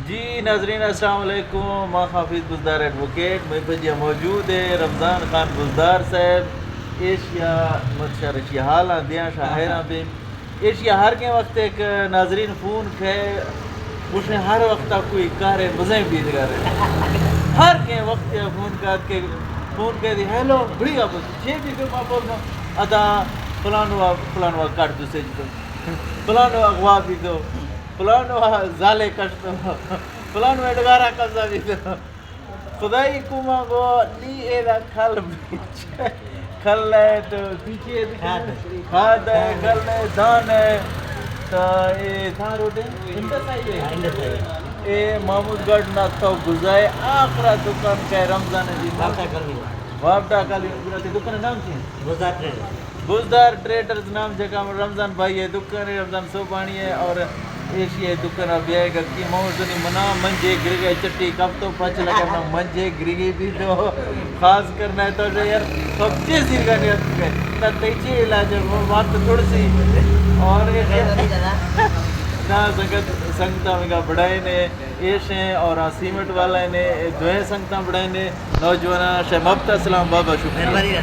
جی ناظرین، السلام علیکم۔ ما حافظ بزدار ایڈووکیٹ، مئے پجیا موجود ہے رمضان خان بزدار صاحب۔ ایشیا مت شر ایشی حالاں دیاں شاعراں بے۔ ایشیا ہر کیں وقت ایک ناظرین فون کھے، گوشیں ہر وقت کوئی کارے مزیں بیدگارے۔ ہر کیں وقت فون کات کے، فون کھے دی، ہیلو، بڑی آپ چے بھی تو ما بول ادا فلانوا، فلانوا کٹ دو سے جتو، فلانوا اغوا بھی دو، فلانوا زالے کٹ دو، فلانوا ڈگارا قبضہ بھی دو۔ خدائی کوما گو نی ایدا کھل بیچ۔ کھل ہے تو پیچھے کھاد۔ کھاد ہے، کھل ہے، دان ہے۔ تو اے تھا روڈ ہے؟ انڈس ہائی وے۔ انڈس ہائی وے۔ اے محمود گڑھ نا تو گزائے آخرا دکان کا ہے رمضان دی۔ وابڈا کالونی۔ وابڈا کالونی۔ پورا تے دکان نام کیا ہے؟ بزدار ٹریڈرز۔ بزدار ٹریڈرز نام جگہ رمضان بھائی ہے دکان ہے، رمضان سوبانی ہے اور ایشی ہے دکان ءَ بیائے گا کہ موزنی منا منجے گرگے چٹی کپ تو پچ لگا نہ منجے گرگی بھی تو خاص کرنا ہے تو جو یار سب چیز زیرگا نہیں آتی ہے نہ تیچے علاج ہے وہ بات تو تھوڑی سی اور ایشی نہ سنگت سنگتا مگا بڑھائے نے ایش ہیں اور آ سیمنٹ والا نے دوئیں سنگتاں بڑھائیں نے نوجواناں شے مبتا سلام بابا شکریہ۔ مہربانی۔